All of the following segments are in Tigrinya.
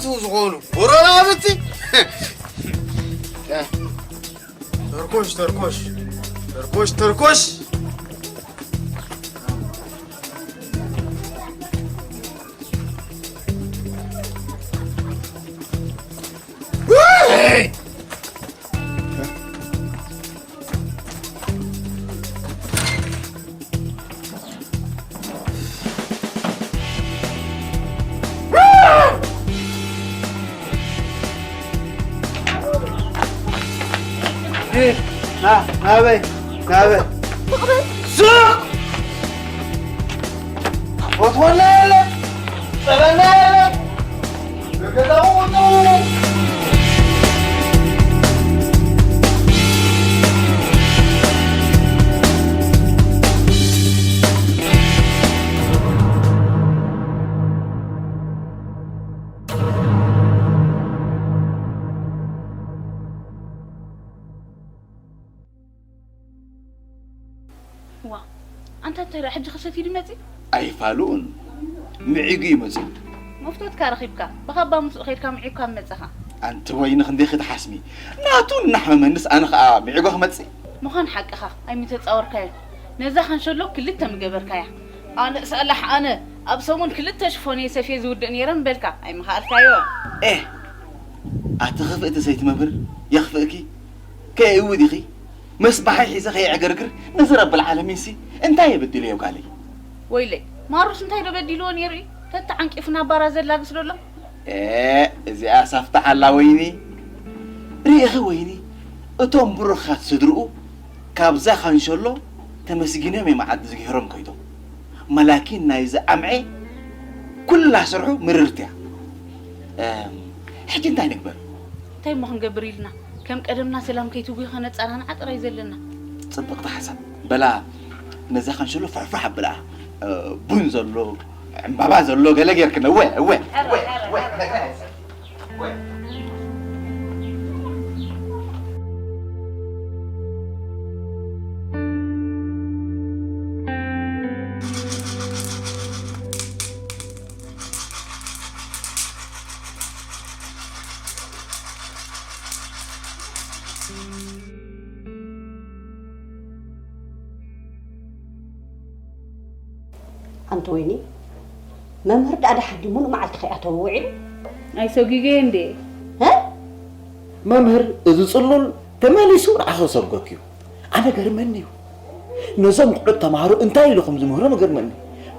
ዝኾኑ ወረራ ኣብቲ ተርኮሽ ተርኮሽ ተርኮሽ ተርኮሽ ናበይ ናበይ ስቕ ወትወና የለ ጸበና የለ ዋ ኣንታ እንታይ ደኣ ሕጂ ክሰትዩ ድመጺ ኣይፋልኡን ምዒጉ እዩ መጺኡ መፍቶትካ ረኺብካ ብኻባ ምስኡ ኸይድካ ምዒግካ መጸኻ ኣንቲ ወይኒ ክንደይ ክትሓስሚ ናቱ እናሕመመንስ ኣነ ኸኣ ምዒጎ ክመጽእ ምዃን ሓቅኻ ኣይምተጻወርካዮን ነዛ ኻንሸሎ ክልተ ምገበርካያ ኣነ ሳላሕ ኣነ ኣብ ሰሙን ክልተ ሽፎን እየ ሰፍየ ዝውድእ ነይረ ምበልካ ኣይምኸኣልካዮን ኤህ ኣቲ ኽፍእቲ ሰይቲ መምህር የኽፍእኪ ከይእዊ ዲኺ መስባሐይ ሒዘ ከየዕገርግር ነዚ ረብል ዓለሚንሲ እንታይ እየ በዲለዮ ጋለይ ወይለይ ማሩስ እንታይ ዶ በዲልዎ ነይሩ እዩ ተተዓንቂፉ ናብ ባራ ዘላግስ ዶ ኣሎ ኤእ እዚኣ ሳፍታሕ ኣላ ወይኒ ርኢኺ ወይኒ እቶም ብሩኻት ስድርኡ ካብዛ ካንሸሎ ተመስጊኖም እዮም ዓዲ ዝግሄሮም ከይዶም መላኪን ናይዚ ኣምዔ ኩላ ስርሑ ምርርቲ እያ ሕጂ እንታይ ንግበር እንታይ እሞ ክንገብር ኢልና ከም ቀደምና ሰላም ከይትጉ ከነፃናንዓ ጥራይ ዘለና ፅብቕቲ ሓሳብ በላ ነዛ ካንሸሎ ፍሕፍሕ ኣብላ ቡን ዘሎ ዕምባባ ዘሎ ገለ ጌርክነ እወ እወ ኣንቲ ወይኒ መምህር ደኣ ደሓን ድዩ ሙሉእ መዓልቲ ከይኣተወ ውዒሉ? ኣይሰጒገ እንዴ? እ? መምህር እዚ ጽሉል ተመሊሱ ንዓኺ ክሰጉገኪ እዩ። ኣነ ገርመኒ እዩ። ነዞም ቁዑት ተማሃሮ እንታይ ኢሉ ከም ዝምህሮም ይገርመኒ።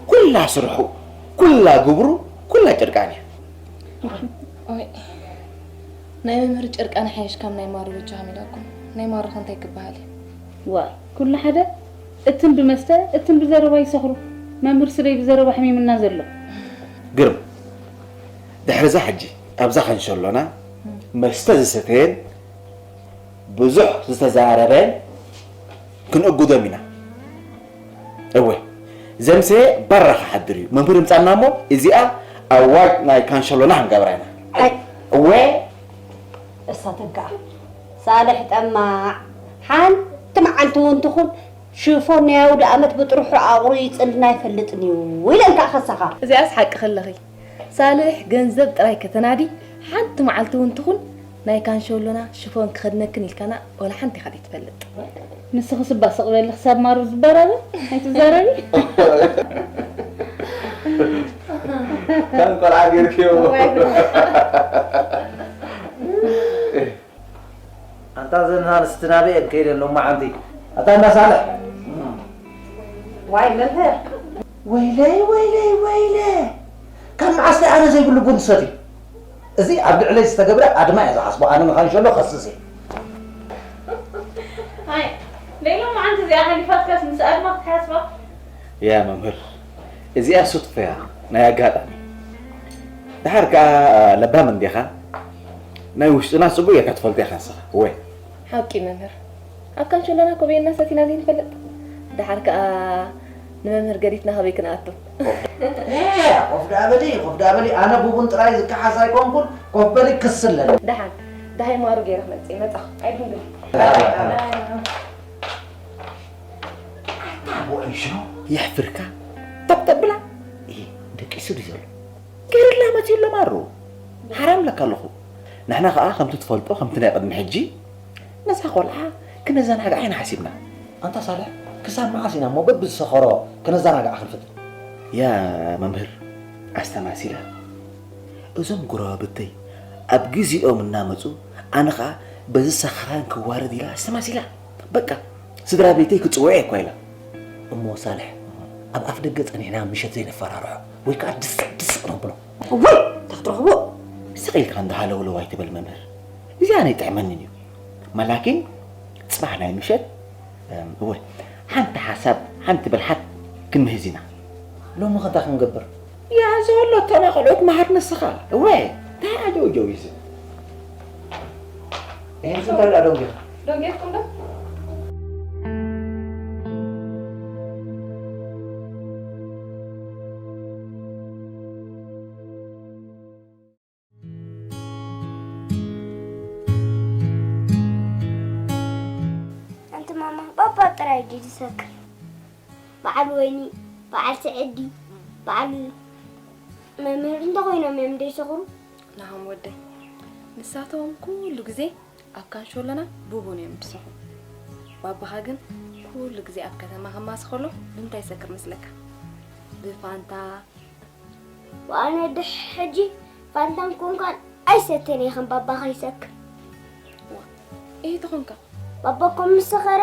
ኩላ ስርሑ፣ ኩላ ግብሩ፣ ኩላ ጨርቃን እያ። ኦይ ናይ መምህር ጨርቃን ይሓይሽ ካብ ናይ ማሩ በጃኹም ኢለኩም። ናይ ማሩኸ እንታይ ክበሃል እዩ? ዋይ ኩሉ ሓደ እትን ብመስተ እትን ብዘረባ ይሰኽሩ መምህር ስደይ ብዘረባ ሕሚምና ዘሎ ግርም ድሕርዛ ሕጂ ኣብዛ ኸንሸሎና መስተ ዝሰተየን ብዙሕ ዝተዛረበን ክንእጉዶም ኢና እወ ዘምሰየ ባራ ክሓድር እዩ መምህር ይምፃና እሞ እዚኣ ኣዋጅ ናይ ካንሸሎና ክንገብራ ኢና እወ እሳ ተጋኣ ሳልሕ ጠማዕ ሓንቲ መዓልቲ እውን ትኹን ሽፎን ናይ ኣውደ ኣመት ብጥርሑ ኣቑሩ ይጽልና ኣይፈልጥን እዩ ኢለን ከዓ ከሳኻ። እዚኣስ ሓቂ ከለኺ ሳልሕ ገንዘብ ጥራይ ከተናዲ ሓንቲ መዓልቲ እውን ትኹን ናይ ካንሸሎና ሽፎን ክኸድነክን ኢልካና ወላ ሓንቲ ኢኻ ዘይትፈልጥ። ንስኺ ስባ ስቕ በሊ ክሳብ ማሩ ዝበራበር ኣይትዛረቢ። ከም ቆልዓ ጌርክዮ። ኣንታ ዘን ኣንስቲ ናበይ እየን ከይደን ሎማዓንቲ? ኣታ እንዳ ሳልሕ። ዋይ መምህር። ወይለይ ወይለይ ወይለ ካብ መዓስ ኣነ ዘይብሉ ቡን ትሰትዩ? እዚ ኣብ ልዕለይ ዝተገብረ ኣድማ እየ ዝሓስቦ ኣነ ንኻንሸሎ ከስስ እየ። ኣይ ናይ ሎማዓንቲ እዚኣ ሓሊፋትካስ ምስ ኣድማ ክትሓስባ? ያ መምህር እዚኣ ሱትፈያ ናይ ኣጋጣሚ። ደሓር ከኣ ለባም እንዲኻ ናይ ውሽጥና ጽቡቕ ጌርካ ትፈልጦ ኢኻ ንስኻ። እወ። ሓቂ መምህር። ኣብ ካንሸሎና ኮበየና ሰቲና ዘይንፈልጥ። ደሓር ከኣ ንመምህር ገዲፍና ከበይ ክንኣቱ? ኤ፣ ኮፍ ደኣ በሊ፣ ኮፍ ደኣ በሊ። ኣነ ብቡን ጥራይ ዝከሓስ ኣይኮንኩን። ኮፍ በሊ ክስለኒ። ደሓን። ደሃይ ማሩ ገይረ ክመጽእ መጻኹ። ኣይድንግል። ኣታ ቦኤሾ የሕፍርካ። ቶክ ተብላ። እየ ደቂሱ ድዩ ዘሎ? ገይርላ መጺኡ ኣሎ ማሩ። ሓራም ለካ ኣለኹ። ንሕና ኸኣ ከምቲ ትፈልጦ፣ ከምቲ ናይ ቅድሚ ሕጂ፣ ነዛ ቖልዓ ክነዘናግዓ ኢና ሓሲብና። ኣንታ ሳልሕ፣ ክሳብ መዓስ ኢና እሞ በብዝሰኸሮ ክነዘናግዓ ክንፍትን? ያ መምህር፣ ኣስተማሲላ። እዞም ጎረባብተይ ኣብ ግዜኦም እናመጹ፣ ኣነ ኸኣ በዚ ሰኽራን ክዋረድ ኢላ ኣስተማሲላ። በቃ፣ ስድራ ቤተይ ክጽውዕ እኳ ኢላ። እሞ ሳልሕ፣ ኣብ ኣፍ ደገ ጸኒሕና ምሸት ዘይነፈራርሖ፣ ወይ ከኣ ድስቕ ድስቕ ነብሎ። እዋይ፣ እንታይ ክትረኽቦ? ስቕ ኢልካ እንዳ ሃለውለው ኣይትበል መምህር። እዚኣ ኣይጥዕመንን እዩ። መላኪን ጽባሕ ናይ ምሸት፣ እም፣ እወ፣ ሓንቲ ሓሳብ፣ ሓንቲ ብልሓት ክንምህዝ ኢና። ሎሚ ከ እንታይ ክንገብር? ያዘ ኣሎ እተና ቆልዑት መሃር ንስኻ። እወ፣ እንታይ ኣጀውጀው እዩ እዚ? ይህን እንታይ ደኣ ደንጊኻ? ደንጊኹም ዶ? ኣንቲ ማማ፣ ባባ ጥራይ ድዩ ዝሰክር? በዓል ወይኒ፣ በዓል ስዕዲ፣ በዓል መምህር እንተኾይኖም እዮም ዘይሰኽሩ? ናሆም ወደይ፣ ንሳቶም ኩሉ ግዜ ኣብ ካንሾሎና ብቡን እዮም ዝስኹ። ባባኻ ግን ኩሉ ግዜ ኣብ ከተማ ክማስ ከሎ ብምንታይ ይሰክር መስለካ? ብፋንታ። ወኣነ ድሕ-፣ ሕጂ ፋንታን ኮንካን ኣይሰተን እየ ከም ባባኻ ይሰክር። ዋ፣ እየ ተኾንካ? ባባ እኮ ምስ ሰኸረ፣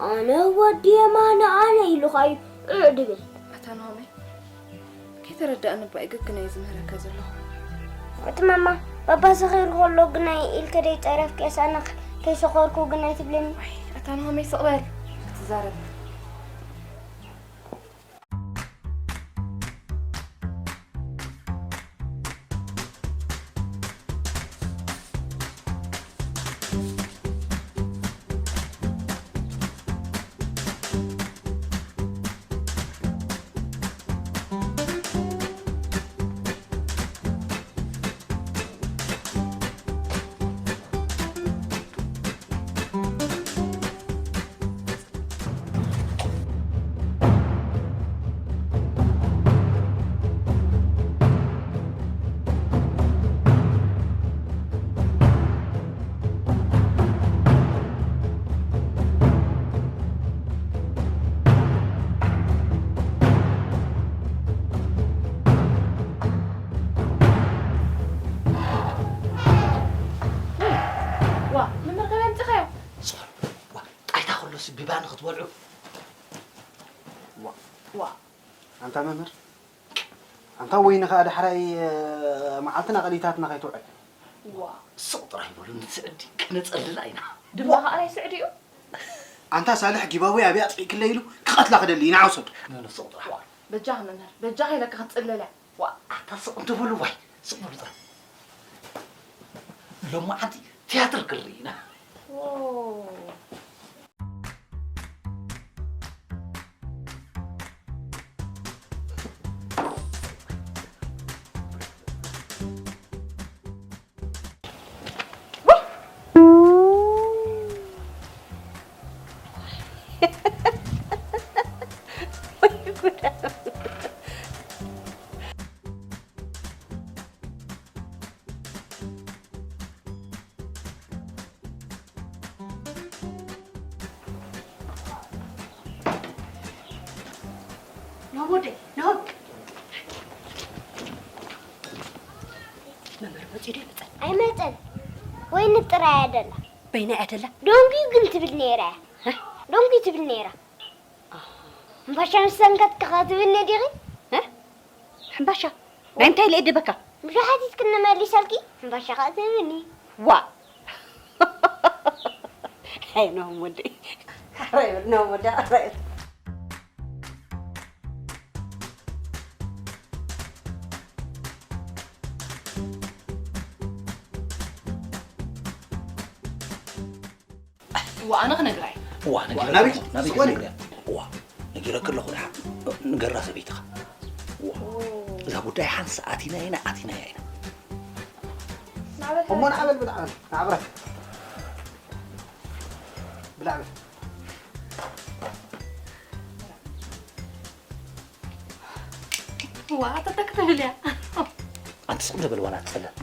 "ኣነ ወዲ የማነ ኣነ" ኢሉኻ እዩ ዑዕ ድብል። ኣታ ናሆመይ፣ ከይተረዳእኒ እባ እዩ ግግናይ ዝምህረካ ዘለኹ። እቲ ማማ፣ ባባ ሰኺሩ ከሎ ግናይ ኢልከ ደይ ጸረፍክያስ ኣነ ከይሰኸርኩ ግናይ ትብለኒ? ዋይ፣ ኣታ ናሆመይ ስቕ በል ክትዛረብ። ዋ፣ መምህር ከመይ ኣምጺኻዮ? ዋ፣ ጣይታ ከሎስ ቢባን ክትበልዑ። ዋ፣ ዋ። ኣንታ መምህር፣ ኣንታ ወይኒ ከኣ ዳሕራይ፣ እ፣ መዓልትና ቀሊታትና ከይትውዕል። ዋ። ስቕ ጥራይ በሉ፣ ንስዕዲ ክነጸልላ ኢና። ድማ ከኣ ናይ ስዕዲ እዩ። ኣንታ ሳልሕ ጊባቦይ ኣብያ ኣጥፊእክለይ ኢሉ ክቐትላ ክደሊ ኢና፣ ውሰዱ። ኖ፣ ኖ፣ ስቕ ጥራሕ። ዋ፣ በጃኻ መምህር፣ በጃኻ ኢለካ ክትጽለል እያ። ዋ፣ ኣታ ስቕ እንተበሉ ዋይ፣ ስቕ በሉ ጥራሕ። ሎማዓንቲ ትያትር ክርኢ ኢና። ዎ። ናሆም ወደይ፣ ናሆም። መምህር መጺኡ ዶ ይመጸን? ኣይመጸን። ወይኒ ጥራይ እያ ደላ። በይና እያ ደላ? ዶንጊ ግን ትብል ነይራ እያ። እ? ዶንጊ ትብል ነይራ። ኣሃ። እምባሻ ምስ ሰንከትካ ትብልኒ ዲኺ? እ? ሕምባሻ? ናይ እንታይ ኢለ እድበካ? ብዙሕ ሓቲትክኒ መሊሰልኪ፣ ሕምባሻ ከኣ ትህብኒ። ዋ! ኣይ፣ ናሆም ወደይ። ሕራይ በል፣ ናሆም ወደይ፣ ሕራይ በል። እዋ፣ ኣነ ክነግራ እየ። እዋ፣ ነጊረ ናበይ? ኣለኹ። ናበይ ስወሪ። ክነግራ? እዋ፣ ነጊረኪ ኣለኹ ደሓ። ንገራ ሰበይትኻ። እዋ። ኦ። እዛ ጉዳይ ሓንሳእ ኣቲናያ ኢና፣ ኣቲናያ ኢና። ናበል እሞ ንዓ በል፣ ብልዓ በል። ንዓ ብራይ። ብልዓ በል። እዋ፣ ኣታ እንታይ ክትብል እያ? ኣንቲ ስቕ እንደ በል ዋላ ትጸለል።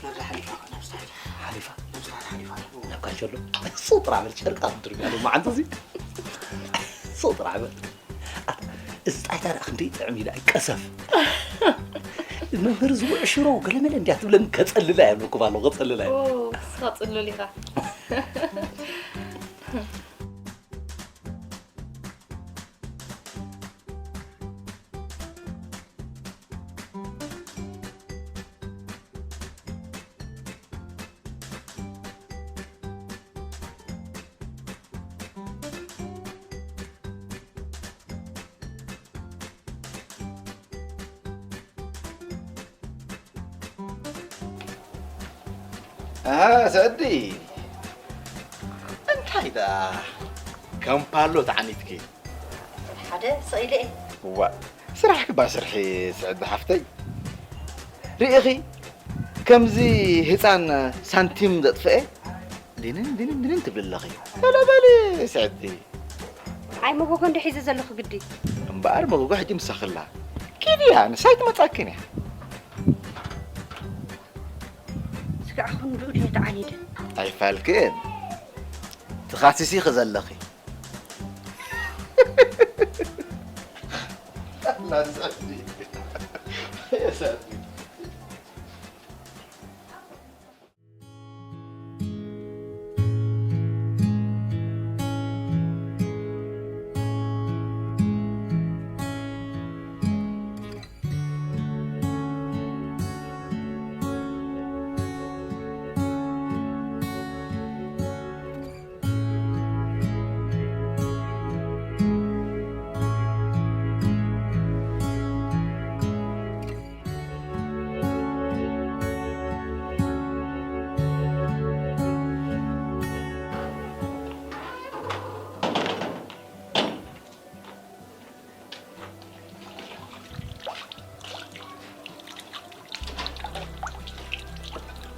ሓሊፋ፣ ሓሊፋ፣ ናብ ስራሕ ሓሊፋ። ናብ ካንሸሎ። ሱቕ ጥራሕ በል፣ ጨርቃ ክትድርብያ ሎማዓንቲ እዚ። ሱቕ ጥራሕ በል። ኣታ፣ እዚ ጣይታ ደኣ ክንደይ ጥዕም ኢላ፣ ቀሰፍ። መምህር ዝውዕ ሽሮ ገለመለ እንድያ ትብለኒ፣ ከጸልላ እየ ብለኩም ኣለኹ፣ ከጸልላ እየ። ኦ፣ ንስኻ ጽሉል ኢኻ። ኣሃ፣ ሰዲ። እንታይ ደኣ ከም ፓሎ ተዓኒትኪ? ሓደ ስቕ ኢለ እየ። እዋእ፣ ስራሕ ክባ ስርሒ ስዕዲ ሓፍተይ። ርኢኺ፣ ከምዚ ህፃን ሳንቲም ዘጥፍአ ድንን ድንን ድንን ትብሊ ኣለኺ። በለ በሊ ስዕዲ። ኣይ መጎጎ እንዶ ሒዘ ዘለኹ ግዲ። እምበኣር መጎጎ ሕጂ ምሳኽላ። ኪድያ፣ ንሳይ ትመጻክን እያ። ስጋዕ ክንድኡ ድየ ተዓኒደ። ኣይፋልክን። ትኻስሲ ኸ ዘለኺ። ላሳዲ። የሳዲ።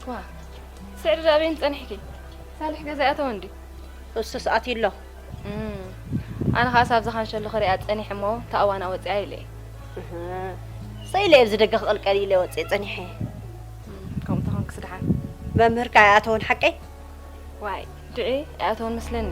ዋ፣ ስዕሪ ዶ ኣበይን ጸኒሕኪ? ሳልሕ ገዛ ኣይኣተወን ድዩ? እሱስ ኣትዩ ኣሎ። እም፣ ኣነ ኸኣስ ኣብዛ ኻንሸሎ ክሪኣ ጸኒሐ እሞ፣ እታ እዋና ወጺኣ ኢለ እየ። እህ፣ ሰኢለ ኣብዚ ደገ ክቕልቀል ኢለ ወጺኤ ጸኒሐ። እም፣ ከምኡ ተኾንክስ ደሓን። መምህርካ ኣይኣተወን ሓቀይ? ዋይ፣ ድዒ ኣይኣተወን መስለኒ።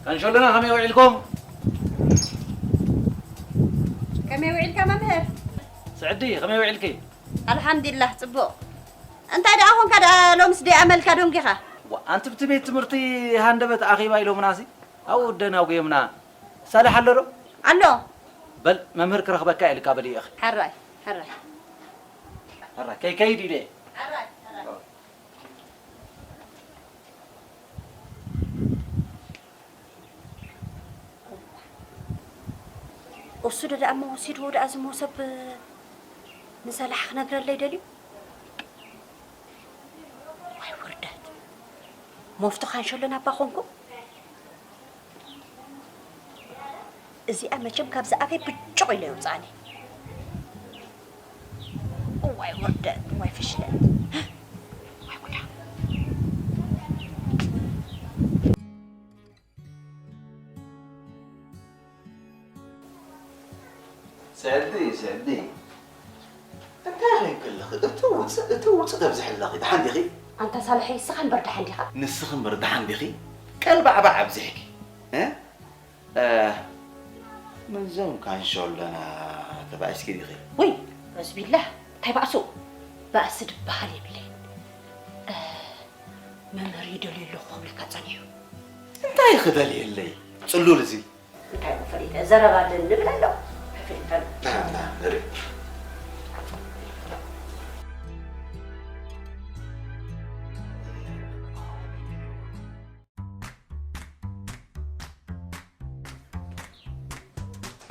ካንሸሎና ከመይ ውዒልኩም? ከመይ ውዒልካ መምህር? ስዕዲ፣ ከመይ ውዒልኪ? ኣልሓምዱሊላህ፣ ጽቡቕ። እንታይ ደኣ ኾንካ ደኣ፣ ሎምስ ደኣ ኣመልካ ደንጊኻ? ዋ፣ ኣንቲ ብቲ ቤት ትምህርቲ ሃንደበት ኣኼባ ኢሎምናሲ፣ ኣብኡ ደናጉዮምና። ሳልሕ ኣሎ ዶ? ኣሎ። በል፣ መምህር ክረኽበካ ኢልካ በል ኢኺ። ሕራይ፣ ሕራይ። ሕራይ፣ ከይከይድ ኢለ። ሕራይ፣ ሕራይ። እሱ ዶ ደኣ እሞ ወሲድዎ ደኣ እዚ ሞሰብ ንሰላሕ ክነግረለይ ደልዩ? ዋይ ውርደት። ሞፍቶ ካንሸሎን ኣባ ኮንኩ? እዚኣ መቸም ካብዚ ኣፈይ ብጭቕ ኢለ የውፅኣኒ። እዋይ ውርደት፣ እዋይ ፍሽለት፣ እዋይ ጉዳ። ስዕዲ፣ ስዕዲ። እንታይ ኾይንኪ ኣለኺ? እቲ ውፅእ፣ እቲ ውፅእ ተብዝሒ ኣለኺ። ደሓን ዲኺ? ኣንታ ሳልሐይ፣ ንስኻ እምበር ደሓን ዲኻ? ንስኺ እምበር ደሓን ዲኺ? ቀልባዕባዕ ኣብዚሕኪ። እ? እ፣ ምንዞም ካንሾሎና ተባኢስኪ ዲኺ? ውይ፣ ዑዝቢላህ፣ እንታይ ባእሱ? ባእሲ ድበሃል የብለይን። እ፣ መምህር ይደልዩ ኣለኹ ክብልካ ጸኒሑ። እንታይ ክደልየለይ? ጽሉል እዚ። እንታይ እሞ ፈሊጠ? ዘረባ ደን ንብል ኣሎ። ኣይፈሊጠን። ና፣ ና፣ ንርኢ።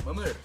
መምህር።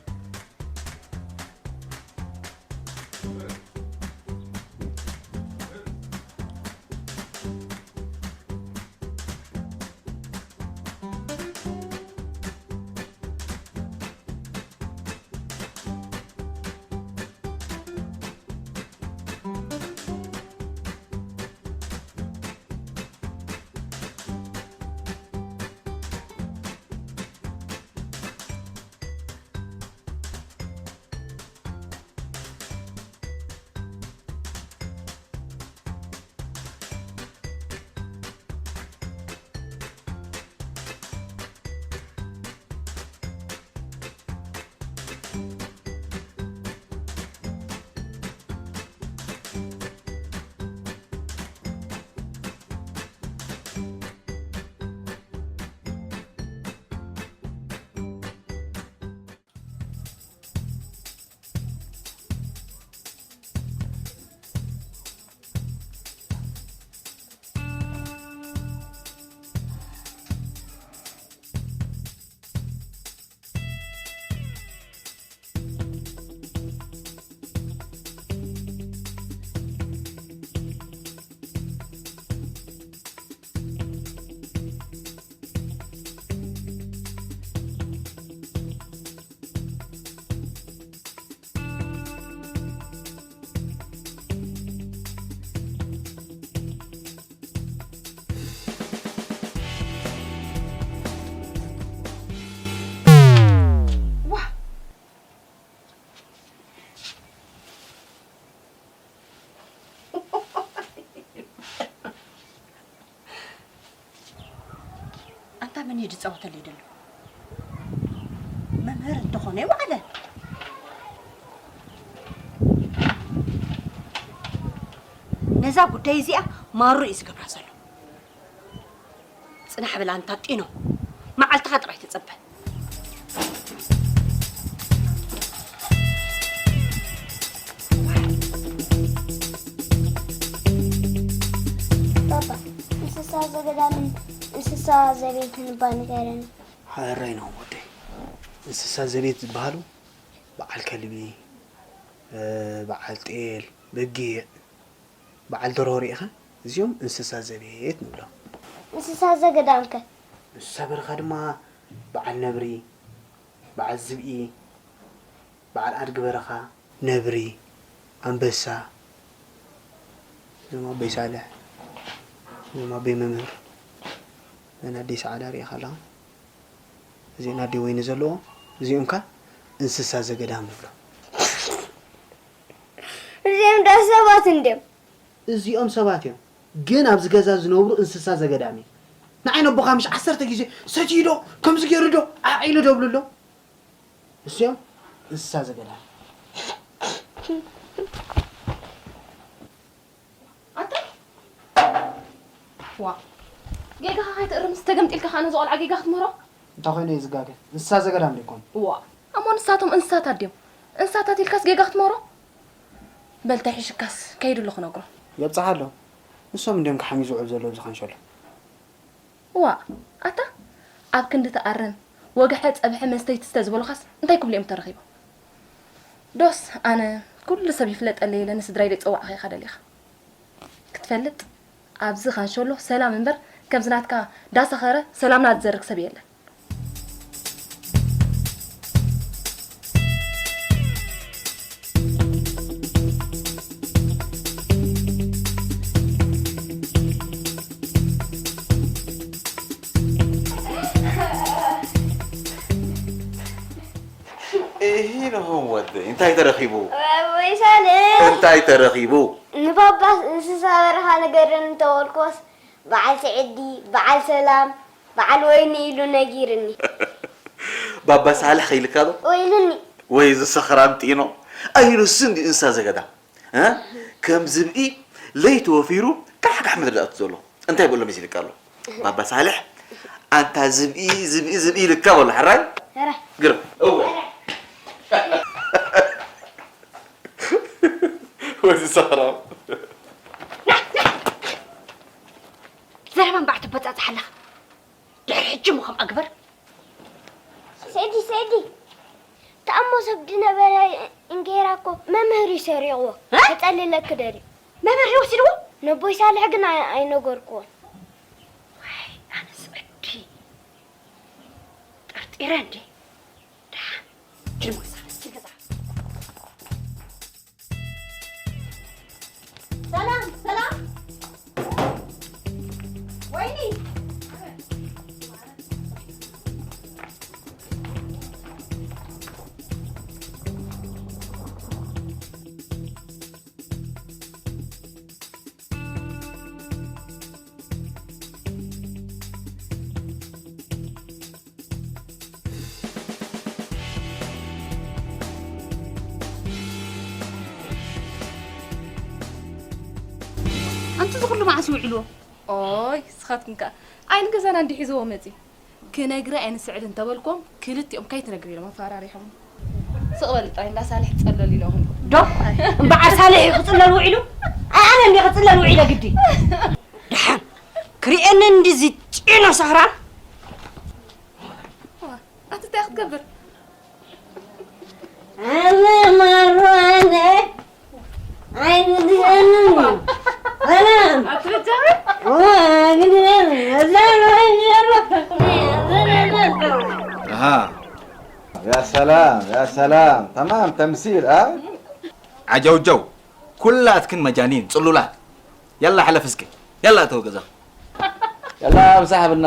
እዩ ዝፃወተለይ ዘሎ። መምህር እንተኾነ ይውዓለ። ነዛ ጉዳይ እዚኣ ማሩ እዩ ዝገብራ ዘሎ። ጽናሕ በል ኣንታ ጢኖ፣ መዓልትኻ ጥራይ ተጸበ። ባባ፣ እንስሳ ዘገዳምን እንስሳ ዘቤትን እባ ንገረኒ። ሓራይ ነው ወደይ። እንስሳ ዘቤት ዝበሃሉ በዓል ከልቢ፣ እ፣ በዓል ጤል፣ በጊዕ፣ በዓል ደርሆ ርኢኻ? እዚኦም እንስሳ ዘቤት ንብሎም። እንስሳ ዘገዳም ከ? እንስሳ በረኻ ድማ በዓል ነብሪ፣ በዓል ዝብኢ፣ በዓል ኣድጊ በረኻ፣ ነብሪ፣ ኣንበሳ፣ እዞም ኣቦይ ሳልሕ፣ እዞም ኣቦይ መምህር፣ እዘን ኣደይ ሰዓዳ ርኢኻ ኣለኻ? እዚአን ኣደይ ወይኒ ዘለዎም፣ እዚኦም ከ እንስሳ ዘገዳም ንብሎም። እዚኦም ደኣ ሰባት እንድዮም። እዚኦም ሰባት እዮም፣ ግን ኣብዚ ገዛ ዝነብሩ እንስሳ ዘገዳም እዮም። ንዓይ ነቦኻ ምሽ ዓሰርተ ግዜ ሰትዩ ዶ፣ ከምዚ ገይሩ ዶ፣ ዓዕ ኢሉ ዶ ብሉ ኣሎ። እዚኦም እንስሳ ዘገዳም። ኣታ ዋ፣ ጌጋኻ ከይትእርምስ ተገምጢልካ ከኣ ነዚ ቆልዓ ጌጋ ክትምህሮ? እንታይ ኮይኑ እየ ዝጋገ? እንስሳ ዘገዳም ዶ ይኮኑ? ዋ፣ እሞ ንሳቶም እንስሳታት ድዮም? እንስሳታት ኢልካስ ጌጋ ክትምህሮ? በል ተሒሽካስ ከይዱ ኣሎ ክነግሮ። የብጽሓ ኣሎ። ንሶም እንድዮም ክሓምዩ ዝውዕሉ ዘለዉ ኣብዚ ካንሸሎ። ዋ፣ ኣታ ኣብ ክንዲ ትኣርም፣ ወግሐ ጸብሐ መስተይ ትስተ ዝበሉኻስ እንታይ ክብሉ እዮም ተረኺቦም? ዶስ ኣነ ኩሉ ሰብ ይፍለጠለይ ኢለ ንስድራይ ዘይጸዋዕኺ ኢኻ ደሊኻ? ክትፈልጥ ኣብዚ ካንሸሎ ሰላም እምበር ከምዚ ናትካ ዳሳኸረ ሰላምና ዝዘርግ ሰብ የለን። እሂ ንኹም ወደይ፣ እንታይ ተረኺቡ? ወይ ሳልሕ። እንታይ ተረኺቡ? ንባባስ እንስሳ በረኻ ንገረኒ እንተበልኩዎስ፣ በዓል ስዕዲ፣ በዓል ሰላም፣ በዓል ወይኒ ኢሉ ነጊርኒ። ባባ ሳልሕ ከይልካ ዶ? ወይልኒ። ወይ እዚ ሰኽራም ጢኖ። ኣይኑስ እንዲ እንስሳ ዘገዳ። እ? ከም ዝብኢ ለይቲ ወፊሩ ካሕካሕ ምድሪ ዝኣቱ ዘሎ። እንታይ ብሎ መሲልካ ኣሎ? ባባ ሳልሕ፣ ኣንታ ዝብኢ፣ ዝብኢ፣ ዝብኢ ኢልካ በሎ፣ ሕራይ? ሕራይ። ግርም። እወ። ወዚ ሰኽራም። ዘረባ እምበኣር ትበጻጻሕ ኣለኻ። ድሕሪ ሕጂ እሞ ከምኣ ግበር። ሰይዲ፣ ሰይዲ፣ ተኣሞ ሰብ ዝነበረ እንጌራ እኮ መምህር እዩ ሰሪቕዎ። እ? ክጸልለኪ ደልዩ። መምህር እዩ ወሲድዎ? ነቦይ ሳልሕ ግን ኣይ-፣ ኣይነገርክዎን። ዋይ፣ ኣነስ ዕዲ ጠርጢረ እንዴ። ደሓን፣ ጅል ሞይሳ፣ ጅል ገዛ። ሰላም፣ ሰላም። ወይኒ። ኣንቲ እዚ ኩሉ መዓስ ይውዕልዎ? ኦይ፣ ንስኻትክን ከኣ። ኣይ፣ ንገዛና እንዲ ሒዝዎ መጺ። ክነግሪ ኣይንስዕድ እንተበልኩም፣ ክልቲኦም ከይትነግሪ ኢሎም ኣፈራሪሖም። ስቕ በል ጥራይ፣ እንዳ ሳልሕ ትጸለሉ ኢሎም። ዶ? እምበኣር ሳልሕ እዩ ክጽለል ውዒሉ? ኣይ፣ ኣነ እንዲ ክጽለል ውዒለ ግዲ። ደሓን ክርእየኒ እንዲ እዚ ጢኖ ሰኽራም። ዋ፣ ኣቲ እንታይ ክትገብር? ኣነ ማሩ ኣነ ኣይንድገምን። ሰላም። ኣቲ በጃ? ዋ፣ ግድገም። ሰላም። ኣሃ። ያ ሰላም፣ ያ ሰላም። ተማም ተምሲል፣ ኣ? ዓጀውጀው። ኩላትክን መጃኒን፣ ጽሉላት። ያላ፣ ሕለፍ እስኪ። ያላ፣ እተው ገዛ። ያላ፣ ምሳሕ ብና።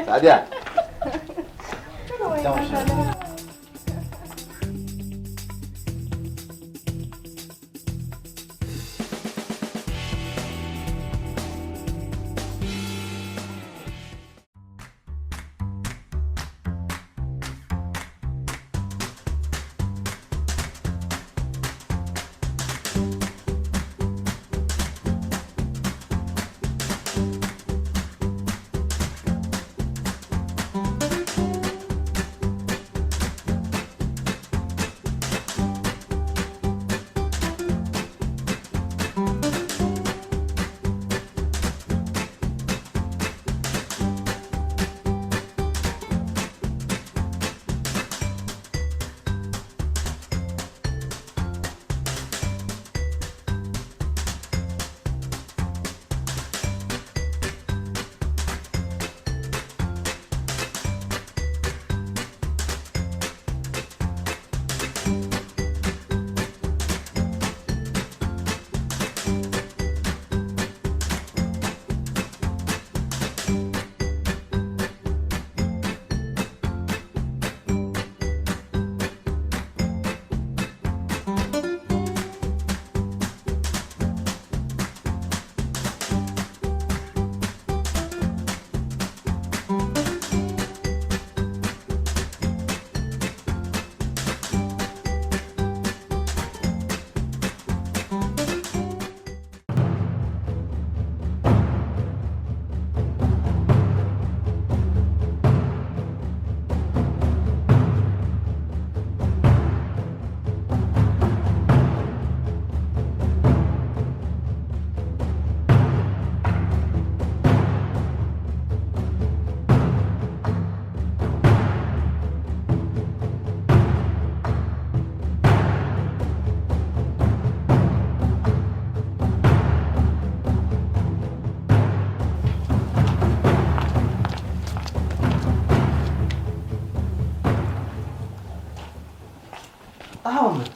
ሳዕድያ።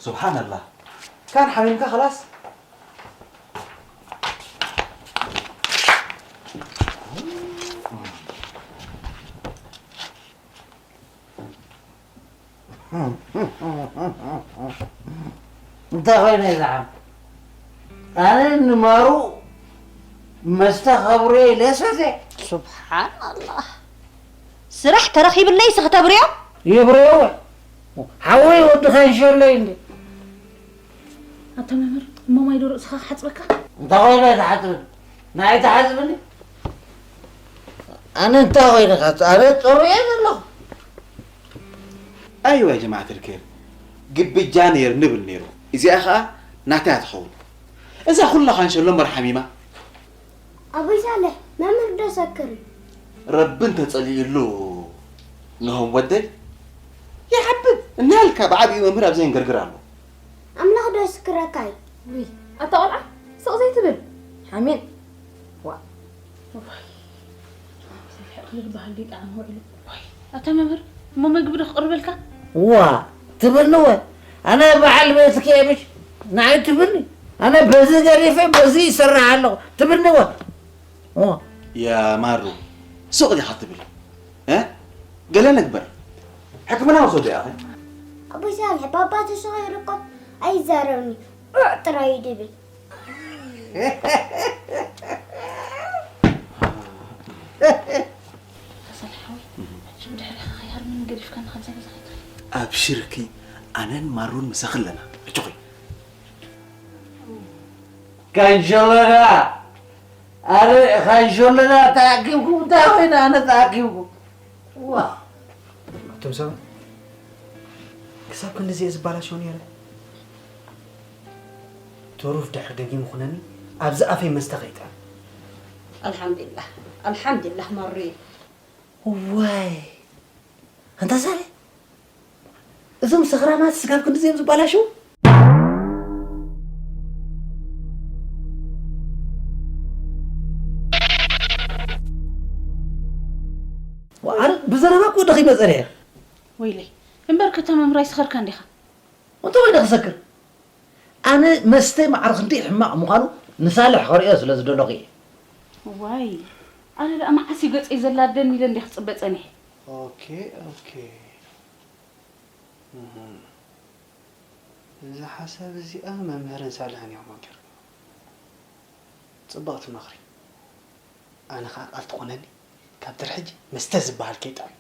ሱብሓነላህ። ካን ሓሚምካ ኸላስ? እንታይ ኮይነ እዛ ዓም? ኣነ ንማሩ መስተ ከብርዮ ኢለ ሰትየ። ሱብሓነላህ። ስራሕ ተረኺብለይስ ክተብርዮ? የብርዮ። ሓወይ ወዲ ካንሸለይ እንዴ? ኣታ መምህር፣ እሞ ማይ ዶ ርእስኻ ክሓጽበካ? እንታይ ኮይነ ትሓጽብኒ? ንዓይ ትሓጽብኒ? ኣነ እንታይ ኮይነ ካት-፣ ኣነ ጸሩየ ዘለኹ። ኣይዋ ጀማዓት ልከይር፣ ግብጃ ነይር ንብል ነይሩ። እዚኣ ኸኣ ናተያ ትኸውን። እዛ ኩላ ካንሸሎ እምበር ሓሚማ። ኣቦይ ሳልሕ፣ መምህር ዶ ሰክር እዩ? ረቢ እንተጸሊኡሉ ነሆም ወደይ ይሓብን እናልካ ብዓቢኡ መምህር ኣብ ዘየንገርግር ኣሎ። ኣምላኽ ዶ ይስክረካ እዩ? ውይ፣ ኣታ ቆልዓ፣ ስቕ ዘይትብል? ሓሜን። ዋ። እዋይ፣ ሰፊሕ ክልል ባህል ድዩ ጣዕሚ ውዒሉ? ዋይ፣ ኣታ መምህር፣ እሞ መግቢ ዶ ክቕርበልካ? ዋ፣ ትብልኒ ወ? ኣነ በዓል ቤትኪ እየ ምሽ? ንዓይ ትብልኒ? ኣነ በዚ ገዲፈ በዚ ይሰርሕ ኣለኹ። ትብልኒ ወ? ኦ። ያ ማሩ፣ ስቕ ዲኻ ትብል? እ? ገለ ንግበር። ሕክምና ውሰዶ ኢኻ። ኣቦይ ሳልሕ፣ ባባ ተስቑ ይርቆ ኣይዛረብን እዩ። ዑዕ ጥራይ እዩ ድብል። ኣታ ሳልሕ ሓወይ፣ ሕጂ ብድሕሪኻ ከይሃርመኒ ገዲፍካኒ ካብዛ ገዛ ከይትኸይድ። ኣብሽርኪ፣ ኣነን ማሩን ምሳኺ ኣለና። ሕጂ ኹይ። ካንሸሎና፣ ኣረ ካንሸሎና ተኣኪብኩም፣ እንታይ ኮይነ ኣነ ተኣኪብኩም? ዋ። ኣቱም ሰባት፣ ክሳብ ክንድዚ እየ ዝበላሸው ነይረ። ተሩፍ ድሕር ደጊሙ ኩነኒ፣ ኣብዚ ኣፈይ መስተ ከይጥዕም። ኣልሓምዱሊላህ፣ ኣልሓምዱሊላህ ማሩየ። እዋይ፣ ኣንታ ሳሌ፣ እዞም ሰኽራማት ስጋብ ክንድዚ እዮም ዝበላሸው? ኣነ ብዘረባ እኮ ደኺመ ጸኒሐ። ወይለይ፣ እምበር ከተማ ምራይ ስኸርካ እንዲኻ። እንታይ ኮይነ ክሰክር? ኣነ መስተ ማዕረ ክንደይ ሕማቕ ምዃኑ ንሳልሕ ከርእዮ ስለ ዝደለኹ እየ። ዋይ፣ ኣነ ደኣ መዓስ እዩ ገጸይ ዘላደኒ ኢለ እንዲየ ክጽበ ጸኒሐ። ኦኬ፣ ኦኬ። እህ። እዛ ሓሳብ እዚኣ መምህርን ሳልሕን እዮም ኣንኪርዎ። ጽብቕቲ ምኽሪ። ኣነ ኸኣ ቃል ትኾነኒ፣ ካብ ድሕሪ ሕጂ መስተ ዝበሃል ከይጥዕም።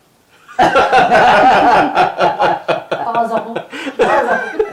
ተቐዘኹ፣ ተቐዘኹ።